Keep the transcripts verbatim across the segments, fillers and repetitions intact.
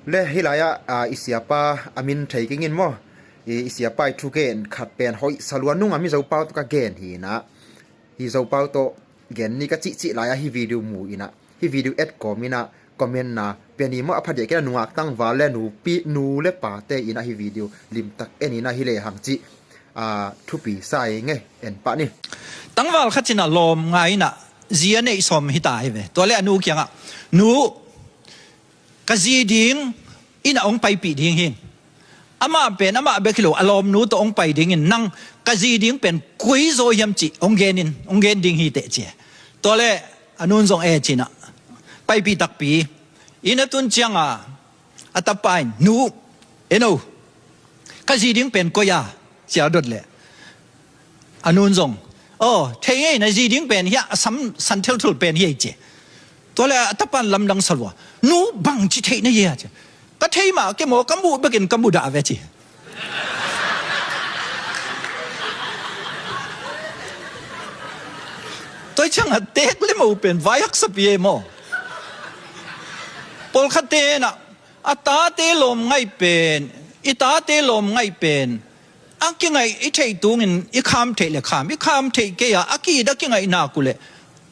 Le hih lai-ah, ah, i siapa a min thei kingin maw? I, i siapa i thugen khat pen hoih sa lua, nung a Mizo pau tawh ka gen hi inah, hi Zo pau tawh gen ni ka cihcih lai-ah hih video mu inah, hih video et kawm inah comment na pia ni maw. A phadiak inah nungak tangval le nupi, nu le pate inah hih video limtak en inah hi lehang cih, ah, thupi sa ing e, en pah ni. Tangval khat cinah lawm ngai inah zi a neih sawm hita hi ve. Tua le a nu kiangah, "Nu, ka zi ding inah hong paipih ding hi. Amah pen amah bek hi lo, a lawmnu tawh hong pai dingin nang ka zi ding pen koi zaw hiam cih hong genin, hong gen ding hi teh," ci. Tua le a nun zong, "E," cinah paipih takpi. Inn a tun cianga a tapa in, "Nu, eno, ka zi ding pen koi a?" ci a dot le a nun zong, "Aw, thei ngei, na zi ding pen hiah a sam san thelthul pen hi ei," ci. Tua le a tapa in lamdang sa lua, "Nu, bangci theih na hi a?" ci. "Ka thei mah kei maw, ka muh bekin ka muh dah ve," ci. Tua ciangah tek le mo pen vai haksa pi e maw. Pawlkhatte inah a tate lawm ngaih pen, i tate lawm ngaih pen a kingaih i theih tungin i kham theih le kham, i kham theih kei a, a ki-it a kingaih nak uh leh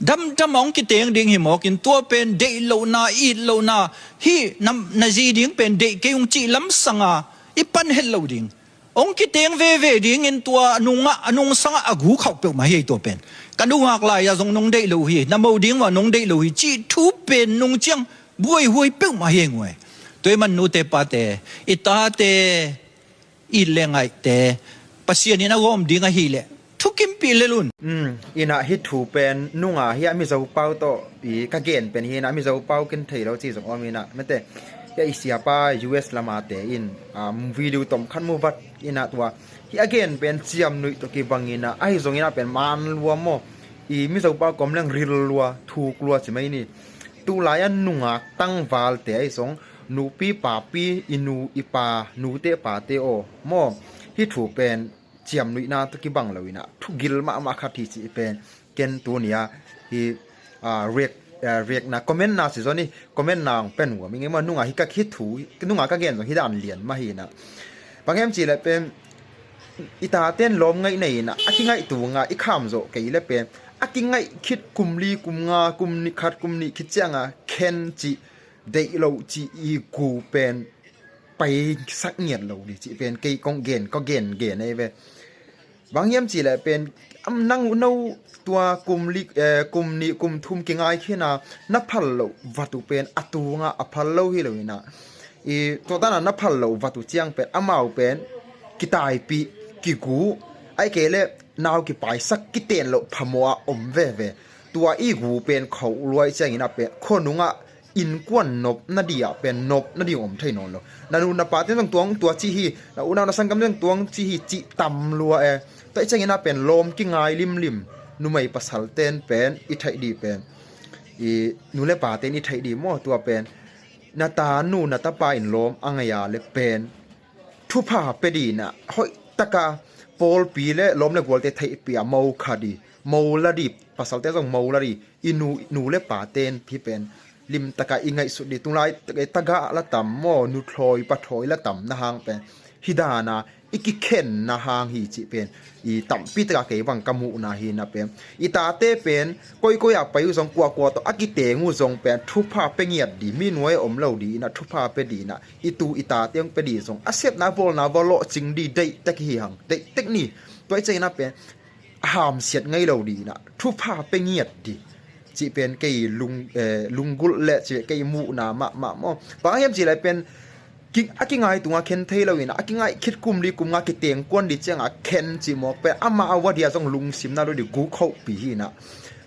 damdam a hong kiteng ding hi mawkin, tua pen deih lohna, it lohna, hih na, na zi ding pen deih kei ung cih lamsanga i pan het lo ding. Hong kiteng veve dingin tua nungah, a nungsangah a gu khauh peuhmah hi ei tua pen. Ka nungak lai-ah zong nong deih lo hi, na mo ding uh ah nong deih lo hi cih thu pen nung ciang buaihuai peuhmah hi ei nguai. Tua ahih man nute pate, i tate it le ngaihte Pasian in a gawm ding ahih leh thukimpih lel un. Um, inah hih thu pen nunga hiah Mizo pau tawh i ka gen pen hi inah, Mizo pau kin thei lo ci zong om inah, mate, hiah i siapa U S lamate in, um, video tomkhat mu vat inah tua hih a gen pen ciamnuih tawh kibang inah, ahi zong inah pen man lua maw, i Mizo pau kawm leng ril lua, thuk lua ci mai ni. Tulai-a nungak tangvalte ahi zong, nupi papi, i nu i pa, nute pate aw maw, hih thu pen ciamnuihna tawh kibang lo inah thugil mahmah khat hi cih pen ken tuni-a hih, ah, react, ah, react na, comment na si zaw ni, comment na hong pen uh a mi ngei maw, nunga hih ka khit thu, nunga ka gen zong hih dan lian mah hi inah. Bang hiam cih leh pen i taten lawm ngaih nei inah a kingaih tunga i kham zawh kei leh pen a kingaih khit kum li, kum nga, kum nih, khat kum nih khit cianga khen cih, deih loh cih i gu pen paisak ngiat lo dih cih pen kei kong gen, ka gen gen ei ve. Bang hiam cih leh pen, am, nang uh no tua kum li, eh, kum nih kum thum kingai khin a na phal loh vat uh pen a tunga a phal lo hi lo inah, i tua tana na phal loh vat uh ciang pen amau pen kitaipih, kigu, ahih kei leh nau kipaisak, kiten loh phamawh a om veve. Tua i gu pen khauh luai ciang inah pen khua nungah innkuan nopna dih ah pen nopna ding om thei nawn lo. Na nu na pate zong tuang tua ci hi, na unau na sanggamte zong tuang ci hi cih tam lua e. Tua i ciang inah pen lawm kingai limlim, numei pasalten pen i theih dih pen, i nu le paten i theih dih maw, tua pen na tanu na tapa in lawm a ngai a leh pen thupha pia dih inah, hoihtaka pawlpi le lawm le gualte theihpih a mo kha dih, mo la dih, pasalte zong mo la dih, i nu, nu le paten hih pen limtaka i ngaihsut dih. Tulai tagah la tam maw, nuthawi pathawi la tam na hang pen hih dana i kikhenna hang hi cih pen i tampi taka kei bang ka muhna hi inah pen, i tate pen koikoi a pai uh zong, kuakua tawh a kiteng uh zong pen thupha pia ngiat dih, mi nuai a om lo dih inah thupha pia dih inah, i tu i tate hong pia dih zong a sepna bawlna va lawhcing dih, deih tek hi hang, deih tek ni. Tua i ciang inah pen a hamsiat ngei lo dih inah thupha pia ngiat dih cih pen kei lung, eh, lunggulh le cih kei muhna mahmah maw. Bang hiam cih leh pen ki, a kingai tunga khen thei lo inah, a kingai khit kum li kum nga kiteng kuan dih cianga khen cih mawk pen amah a va dih a zong lungsim na lo dih, gu khauhpih hi inah.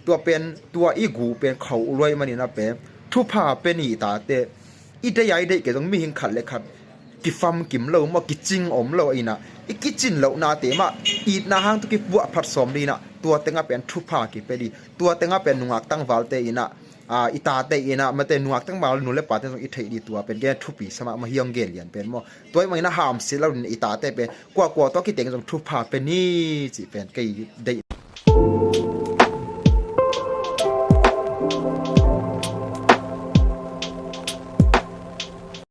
Tua pen, tua i gu pen khauh luai man inah pen thupha pia ni, i tate i deih a i deih kei zong mihing khat le khat kifamkim lo maw, kicing om lo inah, i kicin lohnate mah itna hang tawh kipuah phat sawm dih inah, tua tengah pen thupha kipia dih, tua tengah pen nungak tangvalte inah, ah, i tate inah, mate, nungak tangval nu le pate zong i theih dih, tua pen gen thupi sa mahmah hi, hong gen lian pen maw. Tua ahih manin a hamsiat lo dih inah i tate pen kuakua tawh kiteng zong thupha pia ni cih pen kei deih